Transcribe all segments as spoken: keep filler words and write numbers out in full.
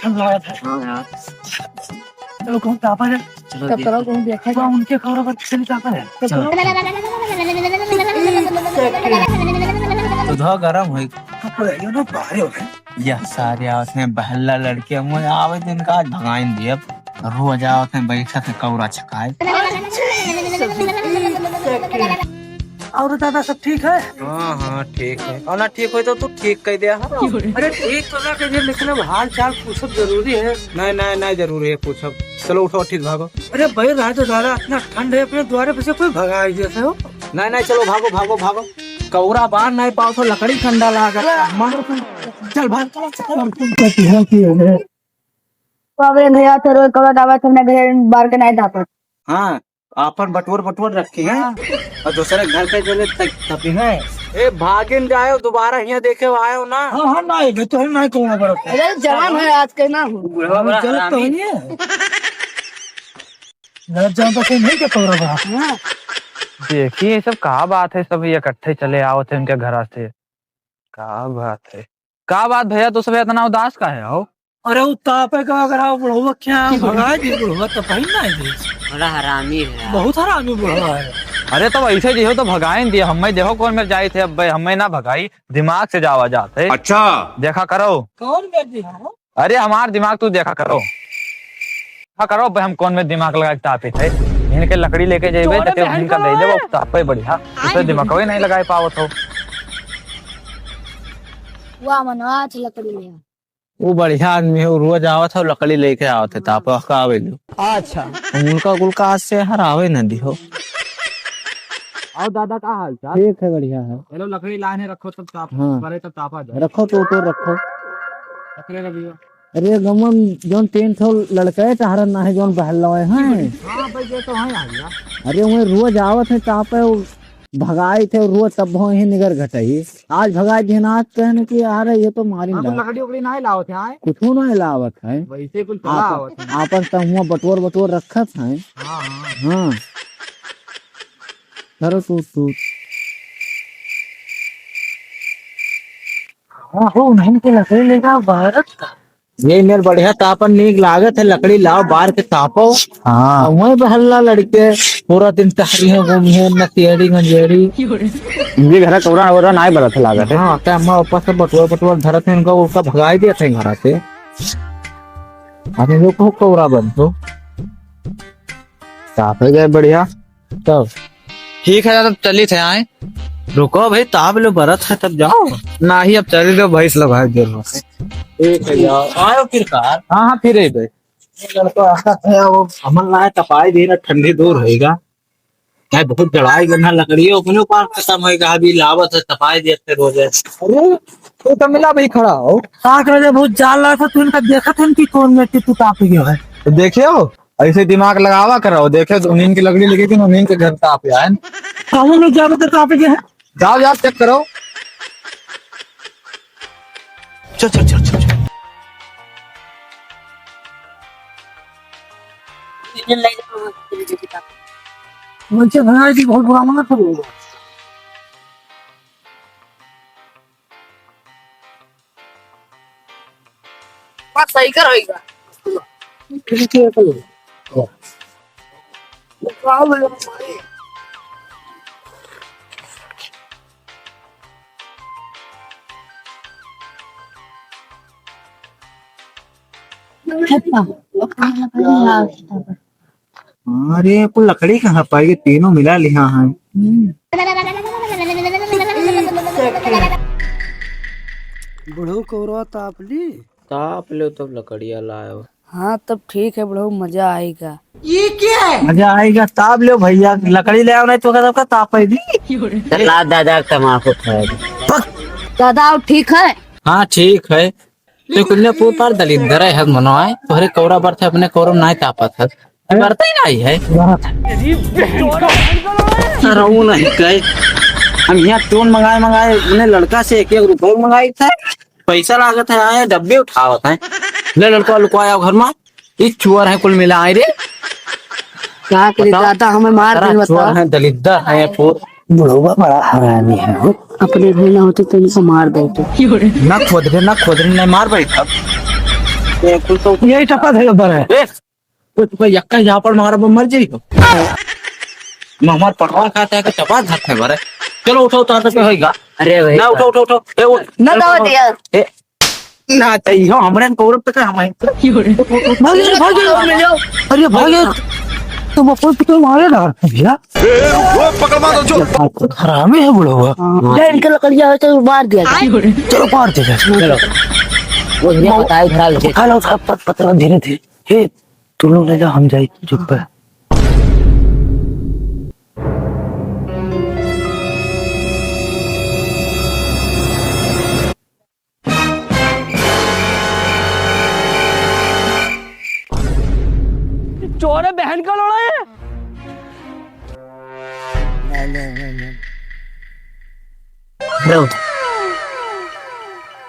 ठंड लगा था। हाँ यार। चलो, कहूँ तापा जाए। चलो, चलो, देखो। कहूँ देखा जाए। उनके कमरे पर चली तापा जाए। चलो। तो धो गरम होई। कपड़े, ये ना भारी हो गए। यह सारे आवत हैं बहल्ला लड़के, मुझे आवे दिन का आज भगाइन दिए। रोज आवत हैं बैठा थे कौरा छकाए। और दादा सब ठीक है? हाँ, हाँ, ठीक है। और ना ठीक होई तो तू ठीक कह दिया है। अरे ठीक तो ना कह दिया, लेकिन अब हाल चाल पूछब जरूरी है। नहीं, नहीं, नहीं जरूरी है पूछब। चलो उठो, ठीक भागो। अरे भाई, रह तो दादा, इतना ठंड है, अपने द्वारे पे से कोई भगा ही जैसे हो। नहीं, नहीं, चलो भागो, भागो, भागो। कौरा बार नहीं पाओ तो लकड़ी ठंडा लागा। चल भाग, चल, चल। बाप रे भैया, तो रोज कौरा दावा तुमने घर बार के नहीं तापत। हाँ, आपन बटोर बटोर रखे हैं। हाँ। और दूसरे घर पे चले तक तपी हैं। ए, भागिन जाए, दोबारा हियाँ देखे आयो ना। हाँ, हाँ, ना, ये तो है, ना, कौन बड़ा। अरे, जवान है आज के ना। बुढ़वा बड़ा गलत तो हरामी। नहीं है। गलत जान तो कोई नहीं के कौरा बड़ा। हाँ। देखिए, ये सब का बात है, सब इकट्ठे चले आवत है उनके घरा से। का बात है? का बात भैया, तू सब इतना उदास का है हो? अरे, उ तापे का अगर आप बुढ़वा क्या भगा दी, बुढ़वा तो कहीं ना दे। बड़ा हरामी है यार। बहुत हरामी बुढ़वा है। अरे, तो ऐसे जो हो तो भगाइन दिए, हमें देखो कौन मेर जाए थे, अब भाई हमें ना भगाई, दिमाग से जावा जात है। अच्छा। देखा करो। कौन मेर जी हो? अरे, हमार दिमाग तू देखा करो। देखा करो, अब हम कौन मेर दिमाग लगा के तापे थे। इनके लकड़ी लेके जाइबे, तोरे तो बहन इनका का दे देबो, है। तापे बढ़िया। उससे दिमाग कोई नहीं लगा पावत हो। वाह, मनवा, आज लकड़ी ले आ। वो बढ़िया आदमी है, वो रोज आवत है, लकड़ी लेके आवत है, तापा का आवे लो। अच्छा। उनका कुल का आज से हर आवे न दिहो। और दादा, का हाल चाल? ठीक है, बढ़िया है। चलो, लकड़ी लाने रखो, तब ताप, हाँ। परे तब तापा जाए। रखो तो, तो रखो। पकड़े रखियो। अरे, गमन जौन तीन ठो लड़के टहरन ना है, जौन बहलवाए हैं। हाँ भाई, ये तो है, आ गया। अरे, वहीं रोज आवत है, तापे वो भगाई थे रोज, तब वहीं निगर घटई। आज भगाई दिहन, आज कहन कि अरे ये तो मारी हाँ, ना। कुछ लकड़ी उकड़ी ना लावत है, आए? कुछ ना लावत है। वैसे कुछ चला आपन, आवत है। आपन तहुआ बटोर बटोर रखत है। हाँ, हाँ। हाँ। करो तू, तू। हाँ, हो, नहीं तो लकड़ी लेगा भारत का। ये मेर बढ़िया तापन नीक लागत है, लकड़ी लाओ, बार के तापो। हाँ। और वहीं पे हल्ला लड़के पूरा दिन टहरी है, घूमी है, नतियड़ी, गंजेड़ी। इनके घर कौरा वोरा नाय बरत लागत है। हाँ, क्या अम्मा ऊपर से बटुआ बटुआ धरत है, इनका उल्टा भगाई दिया था घर से। अब इन लोग को कौरा बन तो। तापे गए बढ़िया। तब ठीक है, तब चली थे आए। रुको भाई, ताप लो बरत है, तब जाओ। नाही, अब चली दो, भैंस लगाए दे रहो। ठीक है, जाओ। आयो फिर कार। हाँ, हाँ, फिर अइबे। ये लड़का आता है, वो हमन लाए तपाई दे ना, ठंडी दूर होएगा। नहीं, बहुत जड़ाई गन्ना लकड़ी है, अपने ऊपर खत्म होएगा, अभी लावत है, तपाई दे फिर हो जाए। अरे, तू तो मिला भाई खड़ा हो। का करे, बहुत जाल रहा था, तू इनका देखा था कि कौन व्यक्ति तू ताप गया है। तो देखियो, ऐसे दिमाग लगावा करो, देखे तो उन्हीं की लकड़ी लगी थी, उन्हीं के घर ताप आए। काबू में क्या बता ताप गया है? जाओ, जाओ, चेक करो। चल, चल, चल, चल, चल। मुझे भैया जी बहुत बुरा मना करो। बात सही कर होइगा। ठीक है, तो। अरे, कुल लकड़ी कहाँ पाई? ये तीनों मिला लिहा है। हम्म। बुढ़ऊ कौरवा ताप ली। ताप लो तब लकड़िया लायो। हाँ, तब ठीक है बुढ़ऊ, मजा आएगा। ये क्या है? मजा आएगा, ताप लो भैया, लकड़ी ले आओ, नहीं तो सबका ताप है दी। चल ला दादा, तमाकू खाएगा। दादा, और ठीक है? हाँ, ठीक है। तो कुल्ले पोतार दलिंदर है, हद मनो आए, तोहरे कौरा बरत है, अपने कौरम नाय तापत है। बरत ही नहीं है। बरत है। सरऊ नहीं कहे। हम यहाँ टोन मंगाए, मंगाए, उन्हें लड़का से एक एक रुपये मंगाई था। पैसा लागत है, आए डब्बे उठावत है। ले लड़का लुकवाया घर में। ई चुअर है कुल मिला आए रे। का करी बताओ। दादा, हमें मार सारा दिन चुअर बताओ। है, दलिद्दर है, पूर- बुढ़वा बड़ा हरामी है हो। अपने घर ना होते तो इनको मार देते। ना खोद रे, ना खोद रे, नहीं मार भाई तब। ये कुल तो यही टपा थे ऊपर है। ए, तो तुम्हें यक्का झापड़ मारा, मर जाई हो। मैं हमार पटवा खाता है कि चपा धरते भरे। चलो उठो, उतार तो होइगा। अरे भाई। ना, उठो, उठो, उठो। ए, उठ। ना, उठो, दावत उठो। यार। ए, ना, ते इहो हमरे गौरव तक हम हैं। भाग, भाग, भाग। अरे भाई, तुम अपन पिता मारे ना भैया। ए, रुक, रुक, पकड़ मारो, जो। हरामी है बुढ़वा। हाँ। जा, इनके लकड़िया हो तो मार दिया जाए। चलो, मार दिया जाए। चलो। वो भैया बताए, उठा लो। उठा लो, उसका पत-, पतला धीरे धीरे। हे, तुम लोग ले जाओ, हम जाए चुप पे। चोर है बहन का लोड़ा है।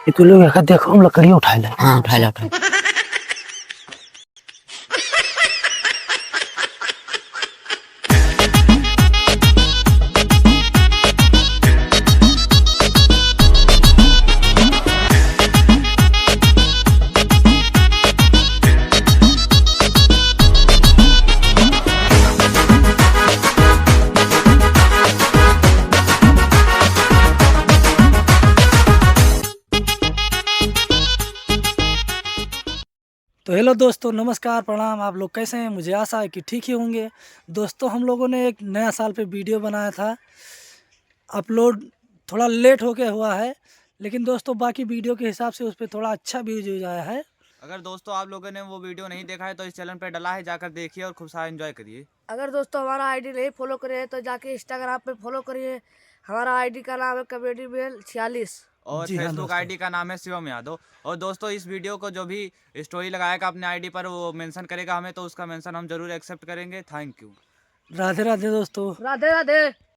ये तू लोग यहाँ देखो, हम लकड़ी उठाए ले। हाँ, उठाए ले, उठाए ले। तो हेलो दोस्तों, नमस्कार, प्रणाम। आप लोग कैसे हैं? मुझे आशा है कि ठीक ही होंगे। दोस्तों, हम लोगों ने एक नया साल पे वीडियो बनाया था, अपलोड थोड़ा लेट होके हुआ है, लेकिन दोस्तों, बाकी वीडियो के हिसाब से उस पे थोड़ा अच्छा व्यूज व्यूज आया है। अगर दोस्तों, आप लोगों ने वो वीडियो नहीं देखा है तो इस चैनल पे डला है, जाकर देखिए और खूब सारा एंजॉय करिए। अगर दोस्तों, हमारा आईडी नहीं फॉलो करे हैं तो जाके इंस्टाग्राम पे फॉलो करिए। हमारा आईडी का नाम है कॉमेडी मेल छियालीस। और जी हाँ, Facebook दोस्तों। आईडी का नाम है शिवम यादव। और दोस्तों, इस वीडियो को जो भी स्टोरी लगाएगा अपने आईडी पर, वो मेंशन करेगा हमें, तो उसका मेंशन हम जरूर एक्सेप्ट करेंगे। थैंक यू। राधे राधे दोस्तों। राधे राधे।